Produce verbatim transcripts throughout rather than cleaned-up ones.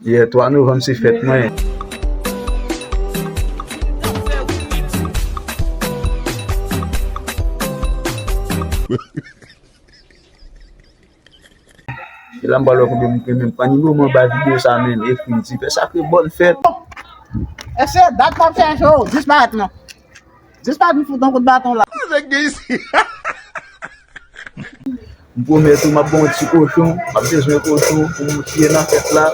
Yeah, twa novanm se fèt mwen. E la m pral wè konbyen moun ki renmen m. Pran nimewo m anba videyo sa, menm, ekri m, di, "Pè Sakre, bòn fèt." Èske dat m ap chèche w disparèt non? Disparèt, m fout yon kout baton la. Nèg gen isi. M pwomèt ou, m ap ba w yon ti kochon. M ap bezwen kochon pou m tiye nan fèt la.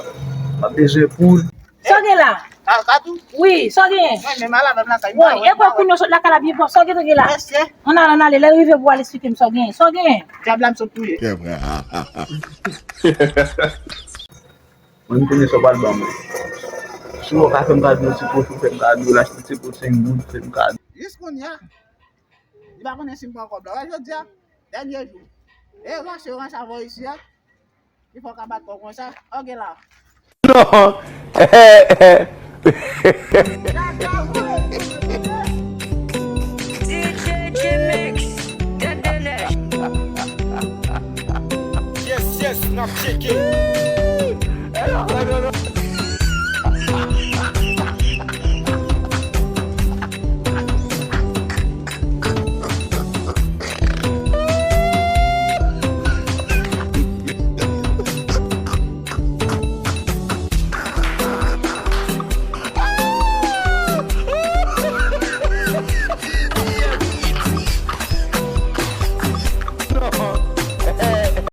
M ap bezwen poul. Sa w gen la? Sa, sa tou? Wi, sa w gen? Mwen menm a la menm lakay. Wi, e kwa kounye w sot lakay la byen pwòp, sa w gen tou gen la? Èske? Ann ale, ann ale, lè l rive pou w al esplike m sa w gen. Sa w gen? Dyab la m sot touye. Mwen m konnen sa w pral ban mwen. Si w ka fè m kado yon ti kochon, fè m kado, l achte ti pot senk goud, fè m kado. Jis kounye a, li pa konnen si m pran kòb la. Wè jodi a, dènye jou. E ranse, ranse avè w isi a. Li fè w ka bat kò w konsa. Ok la. Non. Yes, yes, n ap tcheke.